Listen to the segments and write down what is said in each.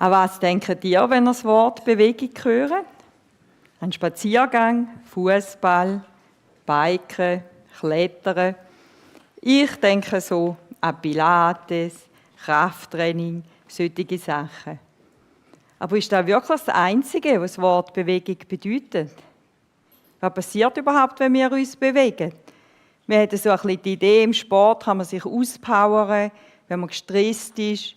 An was denkt ihr, wenn ihr das Wort Bewegung hört? Ein Spaziergang, Fußball, Biken, Klettern. Ich denke so an Pilates, Krafttraining, solche Sachen. Aber ist das wirklich das Einzige, was das Wort Bewegung bedeutet? Was passiert überhaupt, wenn wir uns bewegen? Wir haben so ein bisschen die Idee, im Sport kann man sich auspowern, wenn man gestresst ist.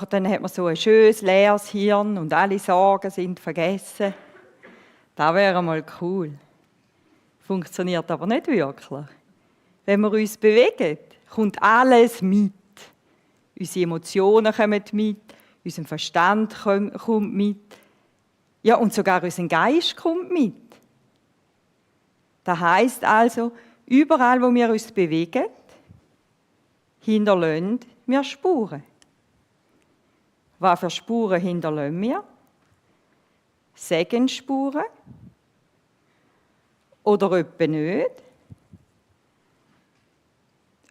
Dann hat man so ein schönes, leeres Hirn und alle Sorgen sind vergessen. Das wäre mal cool. Funktioniert aber nicht wirklich. Wenn wir uns bewegen, kommt alles mit. Unsere Emotionen kommen mit, unser Verstand kommt mit. Ja, und sogar unser Geist kommt mit. Das heisst also, überall, wo wir uns bewegen, hinterlassen wir Spuren. Was für Spuren hinterlassen wir? Segensspuren? Oder etwa nicht?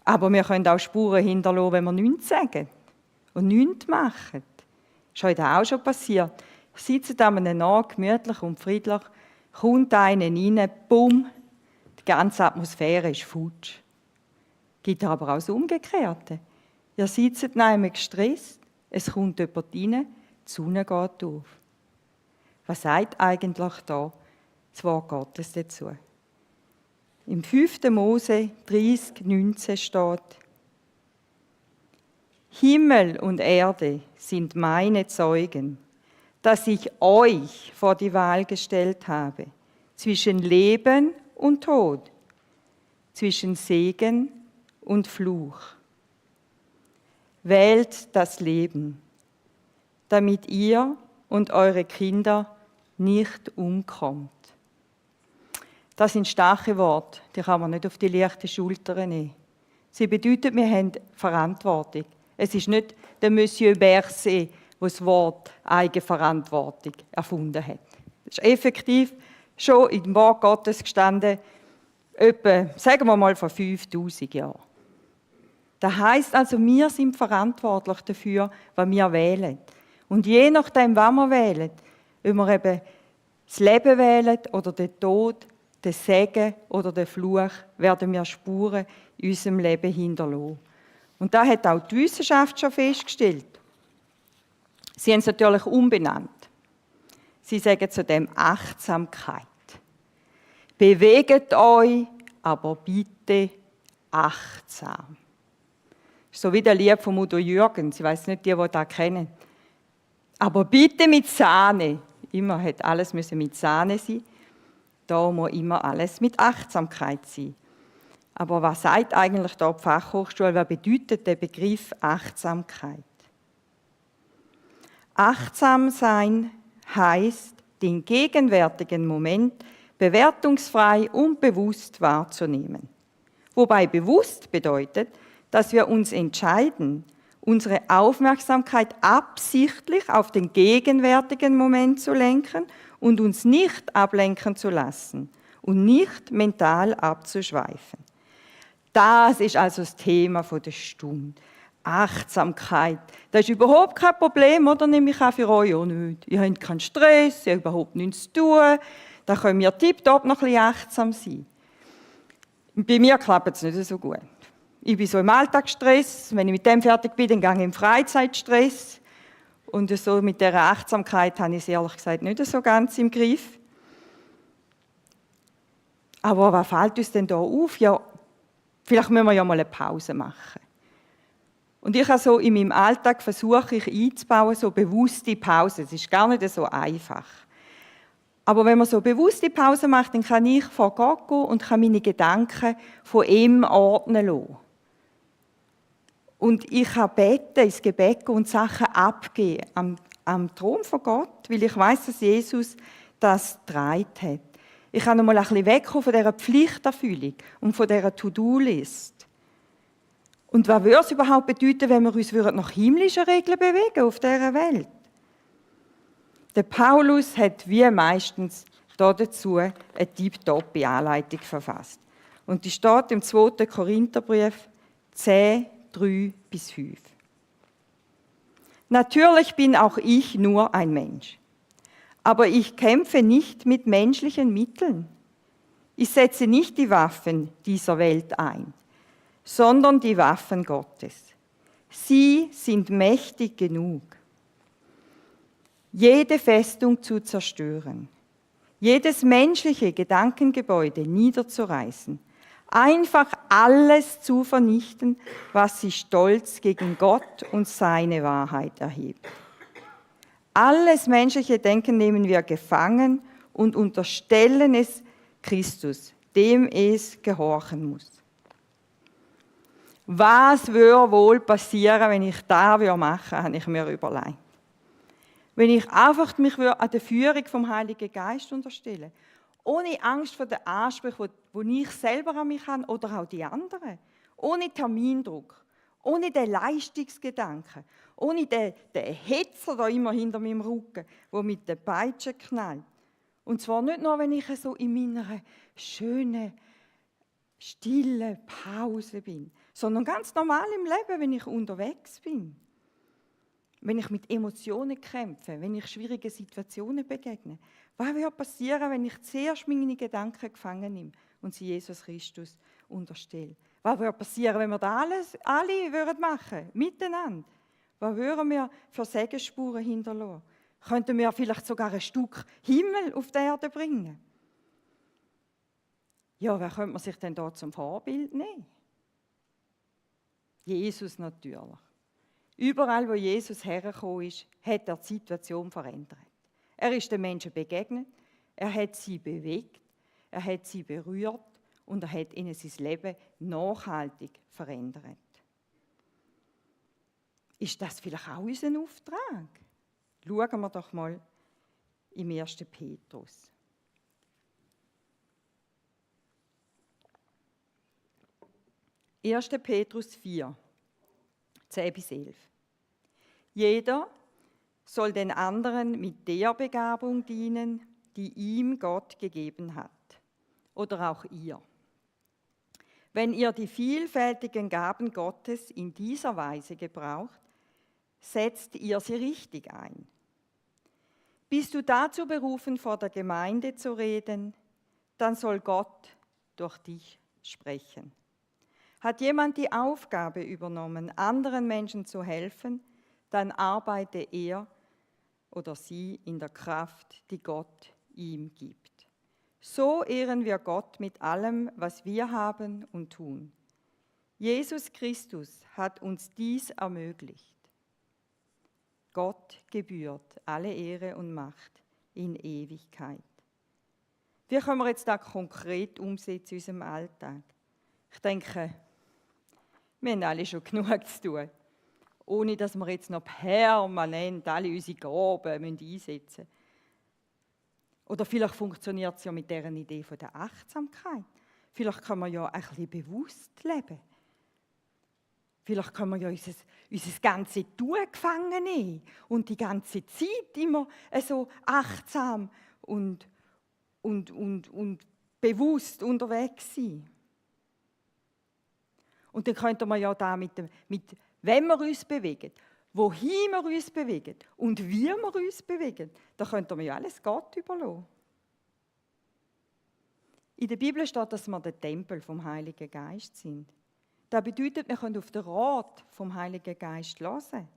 Aber wir können auch Spuren hinterlassen, wenn wir nichts sagen und nichts machen. Ist euch das auch schon passiert? Ihr sitzt an einem Ort, gemütlich und friedlich, kommt einer rein, bumm, die ganze Atmosphäre ist futsch. Gibt aber auch das Umgekehrte. Ihr sitzt neben gestresst, es kommt jemand rein, die Sonne geht auf. Was sagt eigentlich da das Wort Gottes dazu? Im 5. Mose 30,19 steht: Himmel und Erde sind meine Zeugen, dass ich euch vor die Wahl gestellt habe, zwischen Leben und Tod, zwischen Segen und Fluch. Wählt das Leben, damit ihr und eure Kinder nicht umkommt. Das sind starke Worte, die kann man nicht auf die leichte Schulter nehmen. Sie bedeuten, wir haben Verantwortung. Es ist nicht der Monsieur Berset, der das Wort Eigenverantwortung erfunden hat. Das ist effektiv schon im Wort Gottes gestanden, etwa, sagen wir mal, vor 5000 Jahren. Das heisst also, wir sind verantwortlich dafür, was wir wählen. Und je nachdem, was wir wählen, ob wir eben das Leben wählen oder den Tod, den Segen oder den Fluch, werden wir Spuren in unserem Leben hinterlassen. Und das hat auch die Wissenschaft schon festgestellt. Sie haben es natürlich umbenannt. Sie sagen zu dem Achtsamkeit. Bewegt euch, aber bitte achtsam. So wie der Lied von Udo Jürgens, ich weiss nicht, die das kennen. Aber bitte mit Sahne. Immer hat alles mit Sahne sein. Da muss immer alles mit Achtsamkeit sein. Aber was sagt eigentlich da die Fachhochschule? Was bedeutet der Begriff Achtsamkeit? Achtsam sein heißt, den gegenwärtigen Moment bewertungsfrei und bewusst wahrzunehmen. Wobei bewusst bedeutet, dass wir uns entscheiden, unsere Aufmerksamkeit absichtlich auf den gegenwärtigen Moment zu lenken und uns nicht ablenken zu lassen und nicht mental abzuschweifen. Das ist also das Thema der Stunde. Achtsamkeit. Das ist überhaupt kein Problem, oder? Nehme ich auch für euch auch nicht. Ihr habt keinen Stress, ihr habt überhaupt nichts zu tun. Da können wir tipptopp noch ein bisschen achtsam sein. Bei mir klappt es nicht so gut. Ich bin so im Alltagsstress. Wenn ich mit dem fertig bin, dann gehe ich im Freizeitstress. Und so mit dieser Achtsamkeit habe ich es ehrlich gesagt nicht so ganz im Griff. Aber was fällt uns denn da auf? Ja, vielleicht müssen wir ja mal eine Pause machen. Und ich habe so in meinem Alltag versuche ich einzubauen, so bewusste Pausen. Es ist gar nicht so einfach. Aber wenn man so bewusste Pause macht, dann kann ich vor Gott gehen und kann meine Gedanken von ihm ordnen lassen. Und ich kann beten, ins Gebet gehen und Sachen abgeben am Thron von Gott, weil ich weiss, dass Jesus das getragen hat. Ich kann einmal ein bisschen wegkommen von dieser Pflichterfüllung und von dieser To-Do-List. Und was würde es überhaupt bedeuten, wenn wir uns nach himmlischen Regeln bewegen auf dieser Welt? Der Paulus hat wie meistens dazu eine tipptoppe Anleitung verfasst. Und die steht im 2. Korintherbrief 10, 3-5. Natürlich bin auch ich nur ein Mensch. Aber ich kämpfe nicht mit menschlichen Mitteln. Ich setze nicht die Waffen dieser Welt ein, sondern die Waffen Gottes. Sie sind mächtig genug, jede Festung zu zerstören, jedes menschliche Gedankengebäude niederzureißen, einfach alles zu vernichten, was sich stolz gegen Gott und seine Wahrheit erhebt. Alles menschliche Denken nehmen wir gefangen und unterstellen es Christus, dem es gehorchen muss. Was würde wohl passieren, wenn ich das machen würde, habe ich mir überlegt. Wenn ich einfach mich an der Führung vom Heiligen Geist unterstelle, ohne Angst vor den Ansprüchen, die ich selber an mich habe oder auch die anderen, ohne Termindruck, ohne den Leistungsgedanken, ohne den Hetzer da immer hinter meinem Rücken, der mit der Peitsche knallt. Und zwar nicht nur, wenn ich so in meiner schönen, stillen Pause bin, sondern ganz normal im Leben, wenn ich unterwegs bin. Wenn ich mit Emotionen kämpfe, wenn ich schwierigen Situationen begegne. Was würde passieren, wenn ich zuerst meine Gedanken gefangen nehme und sie Jesus Christus unterstelle? Was würde passieren, wenn wir das alle machen würden, miteinander? Was würden wir für Segensspuren hinterlassen? Könnten wir vielleicht sogar ein Stück Himmel auf die Erde bringen? Ja, wer könnte man sich denn da zum Vorbild nehmen? Jesus natürlich. Überall, wo Jesus hergekommen ist, hat er die Situation verändert. Er ist den Menschen begegnet, er hat sie bewegt, er hat sie berührt und er hat ihnen sein Leben nachhaltig verändert. Ist das vielleicht auch unser Auftrag? Schauen wir doch mal im 1. Petrus. 1. Petrus 4, 10 bis 11. Jeder soll den anderen mit der Begabung dienen, die ihm Gott gegeben hat. Oder auch ihr. Wenn ihr die vielfältigen Gaben Gottes in dieser Weise gebraucht, setzt ihr sie richtig ein. Bist du dazu berufen, vor der Gemeinde zu reden, dann soll Gott durch dich sprechen. Hat jemand die Aufgabe übernommen, anderen Menschen zu helfen, dann arbeite er oder sie in der Kraft, die Gott ihm gibt. So ehren wir Gott mit allem, was wir haben und tun. Jesus Christus hat uns dies ermöglicht. Gott gebührt alle Ehre und Macht in Ewigkeit. Wie können wir jetzt das konkret umsetzen in unserem Alltag? Ich denke, wir haben alle schon genug zu tun, ohne dass wir jetzt noch permanent alle unsere Gaben einsetzen müssen. Oder vielleicht funktioniert es ja mit dieser Idee von der Achtsamkeit. Vielleicht können wir ja ein bisschen bewusst leben. Vielleicht können wir ja unser ganzes Tun gefangen nehmen und die ganze Zeit immer so achtsam und bewusst unterwegs sein. Und dann könnten wir ja da wenn wir uns bewegen, wohin wir uns bewegen und wie wir uns bewegen, da könnten wir ja alles Gott überlassen. In der Bibel steht, dass wir der Tempel vom Heiligen Geist sind. Das bedeutet, wir können auf den Rat vom Heiligen Geist hören.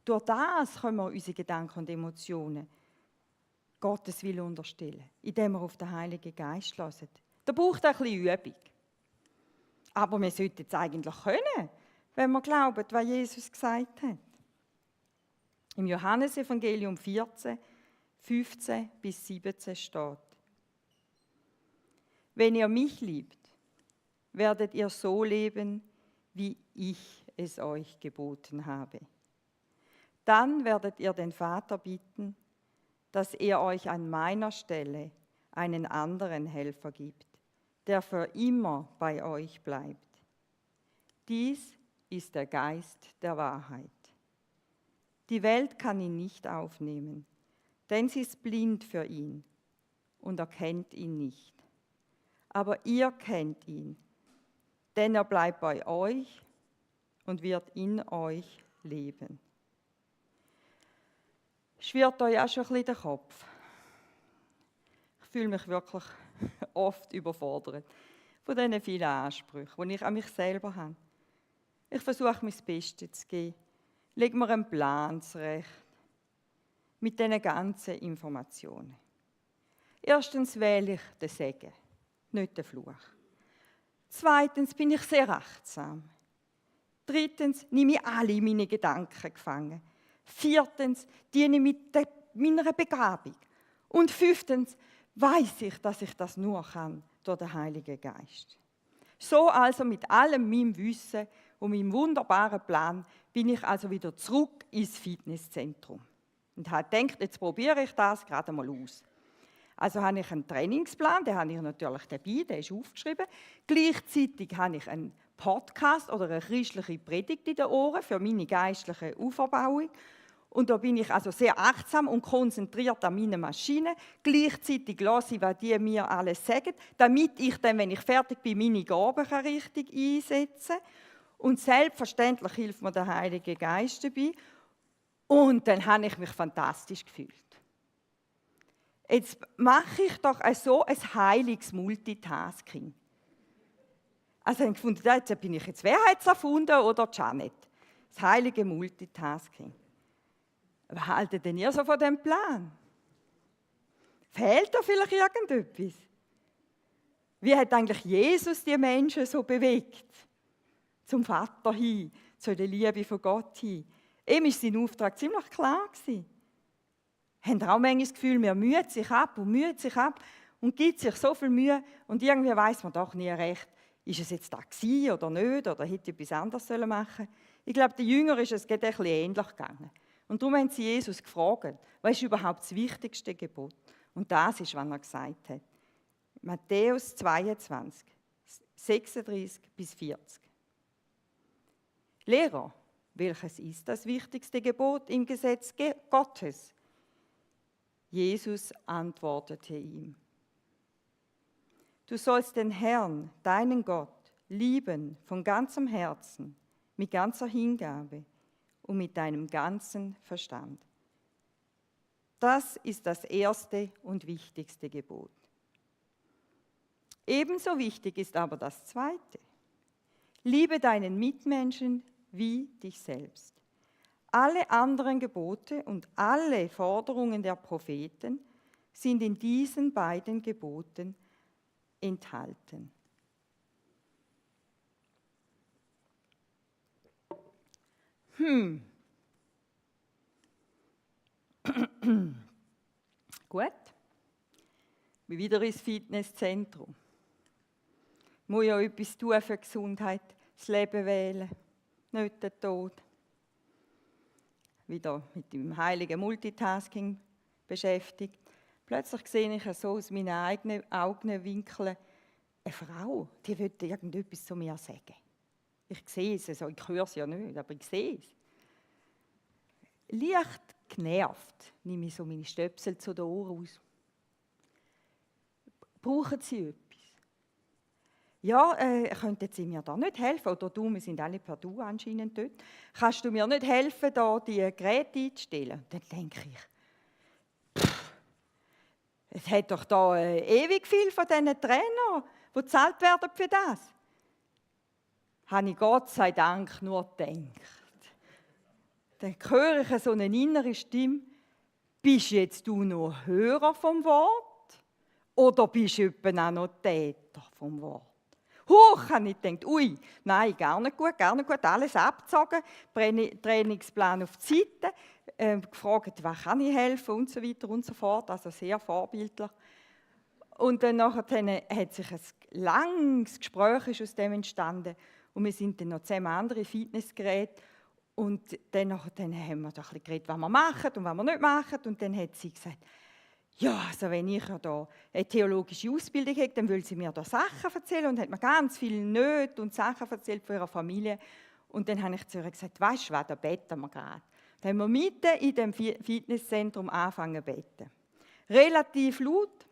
Durch das können wir unsere Gedanken und Emotionen Gottes Willen unterstellen, indem wir auf den Heiligen Geist hören. Da braucht es ein bisschen Übung. Aber wir sollten es eigentlich können, wenn wir glauben, was Jesus gesagt hat. Im Johannesevangelium 14, 15 bis 17 steht: Wenn ihr mich liebt, werdet ihr so leben, wie ich es euch geboten habe. Dann werdet ihr den Vater bitten, dass er euch an meiner Stelle einen anderen Helfer gibt, der für immer bei euch bleibt. Dies ist der Geist der Wahrheit. Die Welt kann ihn nicht aufnehmen, denn sie ist blind für ihn und erkennt ihn nicht. Aber ihr kennt ihn, denn er bleibt bei euch und wird in euch leben. Schwirrt euch auch schon ein bisschen der Kopf? Ich fühle mich wirklich oft überfordert von diesen vielen Ansprüchen, die ich an mich selber habe. Ich versuche, mein Bestes zu geben. Lege mir einen Plan zurecht. Mit diesen ganzen Informationen. Erstens wähle ich den Segen, nicht den Fluch. Zweitens bin ich sehr achtsam. Drittens nehme ich alle meine Gedanken gefangen. Viertens diene ich mit meiner Begabung. Und fünftens weiß ich, dass ich das nur kann durch den Heiligen Geist. So also mit allem meinem Wissen und meinem wunderbaren Plan bin ich also wieder zurück ins Fitnesszentrum. Und habe gedacht, jetzt probiere ich das gerade mal aus. Also habe ich einen Trainingsplan, den habe ich natürlich dabei, der ist aufgeschrieben. Gleichzeitig habe ich einen Podcast oder eine christliche Predigt in den Ohren für meine geistliche Auferbauung. Und da bin ich also sehr achtsam und konzentriert an meinen Maschinen. Gleichzeitig höre ich, was die mir alles sagen, damit ich dann, wenn ich fertig bin, meine Gaben richtig einsetzen kann. Und selbstverständlich hilft mir der Heilige Geist dabei. Und dann habe ich mich fantastisch gefühlt. Jetzt mache ich doch so ein heiliges Multitasking. Also ich habe gefunden, jetzt bin ich jetzt, wer hat es erfunden oder Janet? Das heilige Multitasking. Was haltet denn ihr so von diesem Plan? Fehlt da vielleicht irgendetwas? Wie hat eigentlich Jesus die Menschen so bewegt? Zum Vater hin, zu der Liebe von Gott hin. Ihm war sein Auftrag ziemlich klar. Haben auch manchmal das Gefühl, man müht sich ab und gibt sich so viel Mühe und irgendwie weiss man doch nie recht, ist es jetzt da gewesen oder nicht oder hätte etwas anderes machen sollen. Ich glaube, den Jüngern ist es ein bisschen ähnlich gegangen. Und darum haben sie Jesus gefragt, was ist überhaupt das wichtigste Gebot? Und das ist, was er gesagt hat. Matthäus 22, 36 bis 40. Lehrer, welches ist das wichtigste Gebot im Gesetz Gottes? Jesus antwortete ihm: Du sollst den Herrn, deinen Gott, lieben von ganzem Herzen, mit ganzer Hingabe und mit deinem ganzen Verstand. Das ist das erste und wichtigste Gebot. Ebenso wichtig ist aber das zweite. Liebe deinen Mitmenschen wie dich selbst. Alle anderen Gebote und alle Forderungen der Propheten sind in diesen beiden Geboten enthalten. Gut. Wir wieder ins Fitnesszentrum. Ich muss ja etwas tun für die Gesundheit, das Leben wählen, nicht den Tod. Wieder mit dem heiligen Multitasking beschäftigt. Plötzlich sehe ich so aus meinen eigenen Augenwinkeln eine Frau, die will irgendetwas zu mir sagen. Ich sehe es, also ich höre es ja nicht, aber ich sehe es. Leicht genervt nehme ich so meine Stöpsel zu den Ohren aus. Brauchen Sie etwas? Ja, könnten Sie mir da nicht helfen? Oder du, wir sind alle per Du anscheinend dort. Kannst du mir nicht helfen, da die Geräte einzustellen? Dann denke ich, es hat doch da ewig viel von diesen Trainern, die bezahlt werden für das. Habe ich Gott sei Dank nur gedacht. Dann höre ich so eine innere Stimme: Bist jetzt du noch Hörer vom Wort? Oder bist du etwa auch noch Täter vom Wort? Huch, habe ich gedacht, ui, nein, gar nicht gut, alles abgezogen, Trainingsplan auf die Seite, gefragt, was kann ich helfen und so weiter und so fort, also sehr vorbildlich. Und dann hat sich ein langes Gespräch aus dem entstanden und wir sind dann noch zusammen andere Fitnessgeräte und dann haben wir da ein bisschen geredet, was wir machen und was wir nicht machen und dann hat sie gesagt, ja, also wenn ich ja da eine theologische Ausbildung habe, dann will sie mir da Sachen erzählen und hat mir ganz viele Nöte und Sachen erzählt von ihrer Familie. Und dann habe ich zu ihr gesagt, weisst du was, da beten wir gerade. Dann haben wir mitten in dem Fitnesszentrum angefangen zu beten. Relativ laut,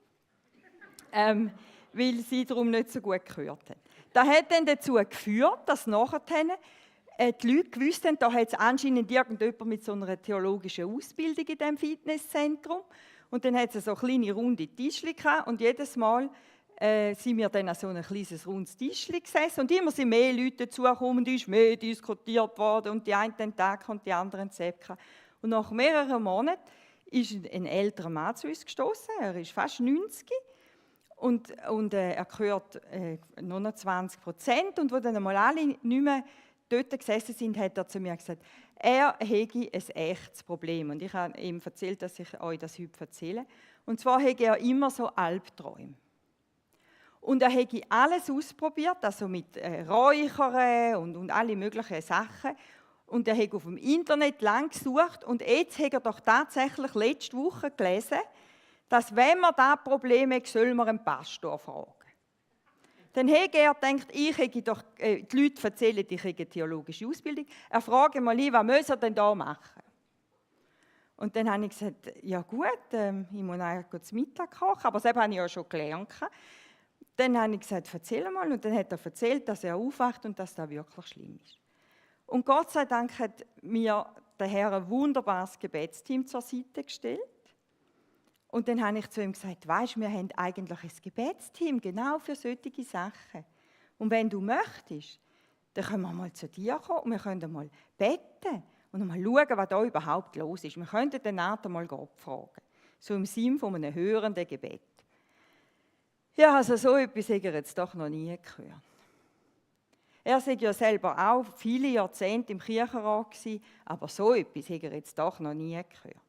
weil sie darum nicht so gut gehört hat. Das hat dann dazu geführt, dass nachher die Leute gewusst haben, da hat es anscheinend irgendjemand mit so einer theologischen Ausbildung in diesem Fitnesszentrum. Und dann hat es so kleine runde Tischchen gehabt und jedes Mal sind wir dann an so ein kleines rundes Tischchen gesessen und immer sind mehr Leute dazugekommen und ist mehr diskutiert worden und die einen den Tag und die anderen Zepka. Und nach mehreren Monaten ist ein älterer Mann zu uns gestoßen. Er ist fast 90 und er gehört nur noch 20%. Und wo dann einmal alle nicht mehr dort gesessen sind, hat er zu mir gesagt, er hätte ein echtes Problem. Und ich habe ihm erzählt, dass ich euch das heute erzähle. Und zwar hätte er immer so Albträume. Und er hätte alles ausprobiert, also mit Räuchern und alle möglichen Sachen. Und er hat auf dem Internet lang gesucht und jetzt hat er doch tatsächlich letzte Woche gelesen, dass wenn man da Probleme hat, soll man einen Pastor fragen. Dann hat er gedacht, ich hätte doch, die Leute erzählen, ich hätte eine theologische Ausbildung. Er fragt mal, was muss er denn da machen? Und dann habe ich gesagt, ja gut, ich muss eigentlich zu Mittag kochen, aber das habe ich ja schon gelernt. Dann habe ich gesagt, erzähl mal. Und dann hat er erzählt, dass er aufwacht und dass das wirklich schlimm ist. Und Gott sei Dank hat mir der Herr ein wunderbares Gebetsteam zur Seite gestellt. Und dann habe ich zu ihm gesagt, weisst, wir haben eigentlich ein Gebetsteam, genau für solche Sachen. Und wenn du möchtest, dann können wir mal zu dir kommen und wir können mal beten und mal schauen, was da überhaupt los ist. Wir könnten den Nathan mal Gott fragen. So im Sinn von einem hörenden Gebet. Ja, also so etwas habe ich jetzt doch noch nie gehört. Er war ja selber auch viele Jahrzehnte im Kirchenrat gewesen, aber so etwas habe ich jetzt doch noch nie gehört.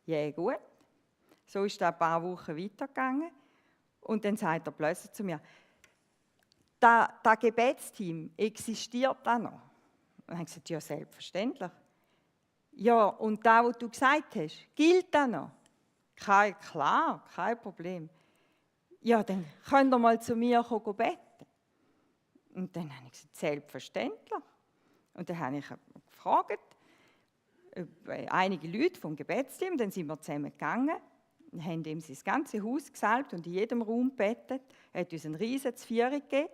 Ja gut, so ist das ein paar Wochen weitergegangen und dann sagt er plötzlich zu mir, das Gebetsteam, existiert das noch? Und dann habe ich gesagt, ja selbstverständlich. Ja, und das, was du gesagt hast, gilt das noch? Klar, kein Problem. Ja, dann könnt ihr mal zu mir kommen beten. Und dann habe ich gesagt, selbstverständlich. Und dann habe ich gefragt, einige Leute vom Gebetsteam, dann sind wir zusammen gegangen, haben ihm sein ganzes Haus gesalbt und in jedem Raum gebetet. Er hat uns einen riesen Zvieri gegeben.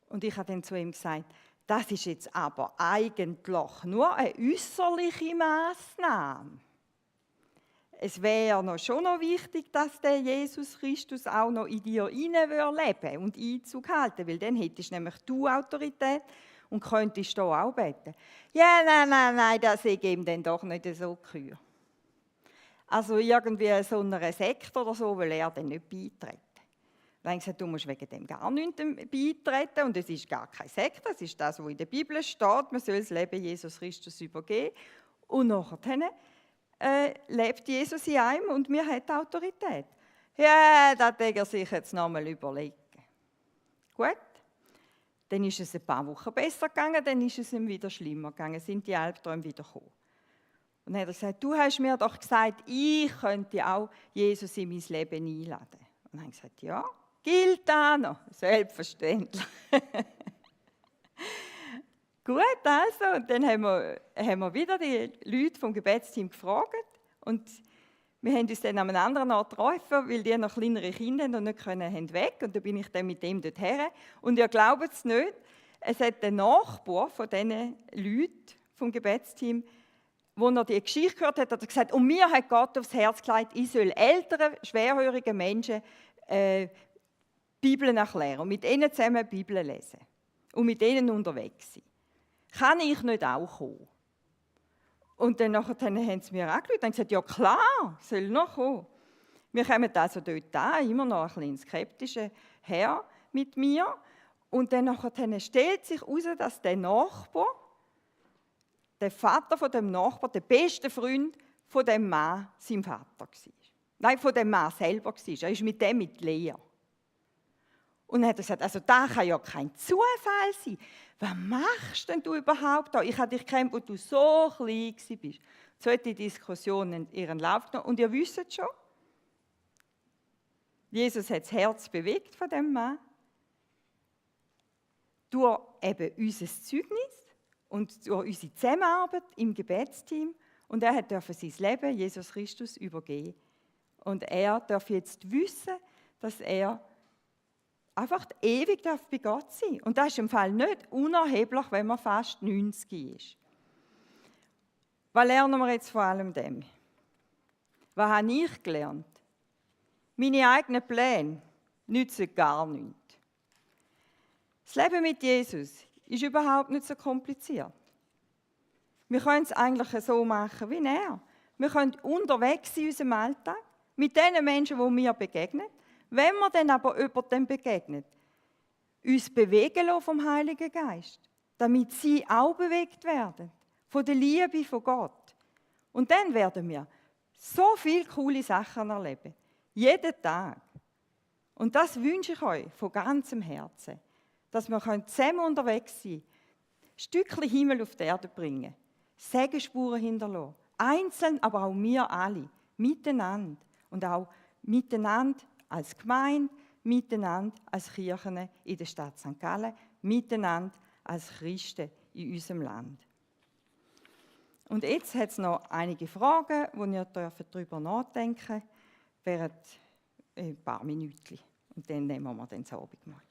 Und ich habe dann zu ihm gesagt, das ist jetzt aber eigentlich nur eine äußerliche Massnahme. Es wäre schon noch wichtig, dass der Jesus Christus auch noch in dir leben und Einzug halten, weil dann hättest nämlich du Autorität und könntest da auch beten. Ja, nein, das ist ihm dann doch nicht so gehört. Also irgendwie so einer Sekte oder so will er dann nicht beitreten. Dann habe ich gesagt, du musst wegen dem gar nicht beitreten und es ist gar keine Sekte, es ist das, was in der Bibel steht, man soll das Leben Jesus Christus übergeben und nachher lebt Jesus in einem und wir haben Autorität. Ja, das hätte er sich jetzt nochmal überlegen. Gut, dann ist es ein paar Wochen besser gegangen, dann ist es ihm wieder schlimmer gegangen, sind die Albträume wieder gekommen. Und dann hat er gesagt, du hast mir doch gesagt, ich könnte auch Jesus in mein Leben einladen. Und dann habe ich gesagt, ja, gilt das noch? Selbstverständlich. Gut, also, und dann haben wir wieder die Leute vom Gebetsteam gefragt und wir haben uns dann an einem anderen Ort getroffen, weil die noch kleinere Kinder haben und nicht können weg. Und dann bin ich dann mit dem dorthin. Und ihr glaubt es nicht, es hat den Nachbar von diesen Leuten vom Gebetsteam, wo er die Geschichte gehört hat, hat er gesagt, und mir hat Gott aufs Herz gelegt, ich soll älteren, schwerhörigen Menschen Bibeln erklären und mit ihnen zusammen die Bibel lesen und mit ihnen unterwegs sein. Kann ich nicht auch kommen? Und dann haben sie mir angeschaut und gesagt, ja klar, soll noch kommen. Wir kommen also dort an, immer noch ein bisschen skeptischer Herr mit mir. Und dann stellt sich heraus, dass der Nachbar, der Vater von dem Nachbar, der beste Freund von dem Mann, sein Vater war. Nein, von dem Mann selber war. Er ist mit dem mit Lea. Und dann hat er gesagt, also das kann ja kein Zufall sein. Was machst denn du überhaupt da? Ich habe dich gekannt, als du so klein warst. So hat die Diskussion ihren Lauf genommen. Und ihr wisst es schon, Jesus hat das Herz bewegt von dem Mann. Durch eben unser Zeugnis und durch unsere Zusammenarbeit im Gebetsteam. Und er durfte sein Leben Jesus Christus übergeben. Und er darf jetzt wissen, dass er einfach ewig bei Gott sein. Und das ist im Fall nicht unerheblich, wenn man fast 90 ist. Was lernen wir jetzt vor allem dem? Was habe ich gelernt? Meine eigenen Pläne nützen gar nichts. Das Leben mit Jesus ist überhaupt nicht so kompliziert. Wir können es eigentlich so machen wie er. Wir können unterwegs sein in unserem Alltag, mit den Menschen, die mir begegnen. Wenn wir dann aber jemandem begegnen, uns bewegen lassen vom Heiligen Geist, damit sie auch bewegt werden, von der Liebe von Gott. Und dann werden wir so viele coole Sachen erleben. Jeden Tag. Und das wünsche ich euch von ganzem Herzen, dass wir zusammen unterwegs sein können, ein Stückchen Himmel auf die Erde bringen, Segenspuren hinterlassen, einzeln, aber auch wir alle, miteinander. Und auch miteinander als Gemeinde, miteinander als Kirchen in der Stadt St. Gallen, miteinander als Christen in unserem Land. Und jetzt hat es noch einige Fragen, wo ihr darüber nachdenken dürft, während ein paar Minuten. Und dann nehmen wir das Abendmahl.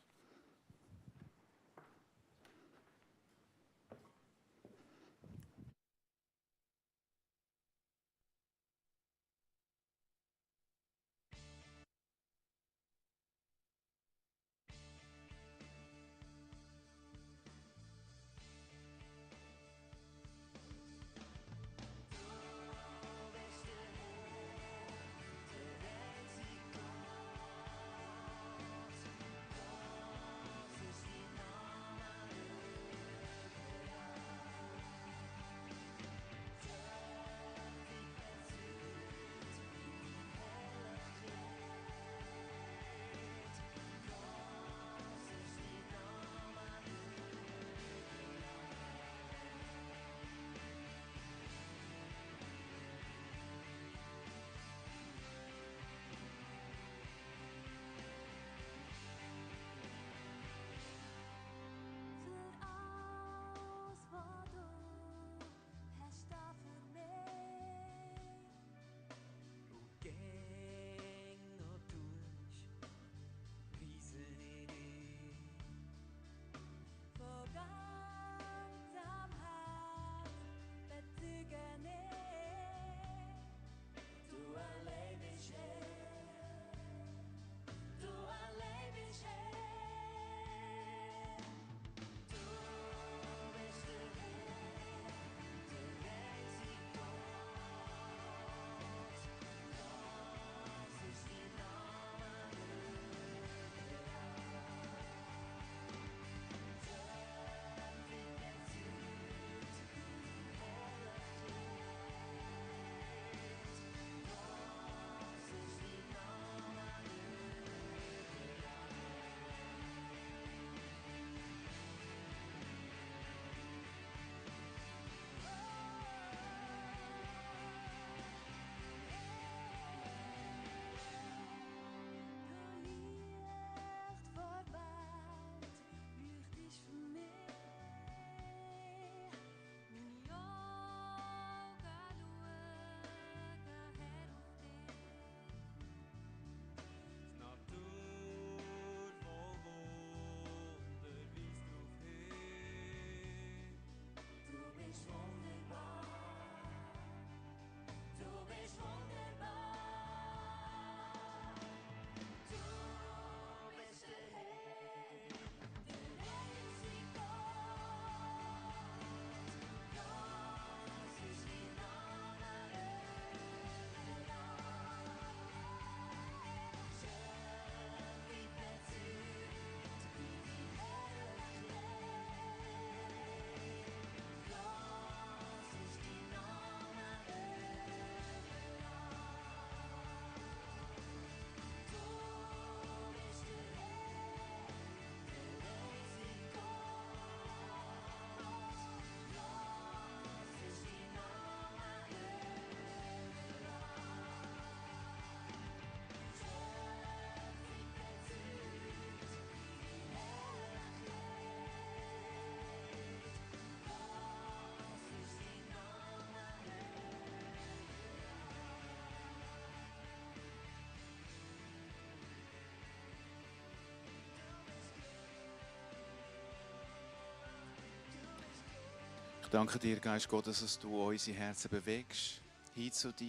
Danke dir, Geist Gottes, dass du unsere Herzen bewegst, hin zu dir.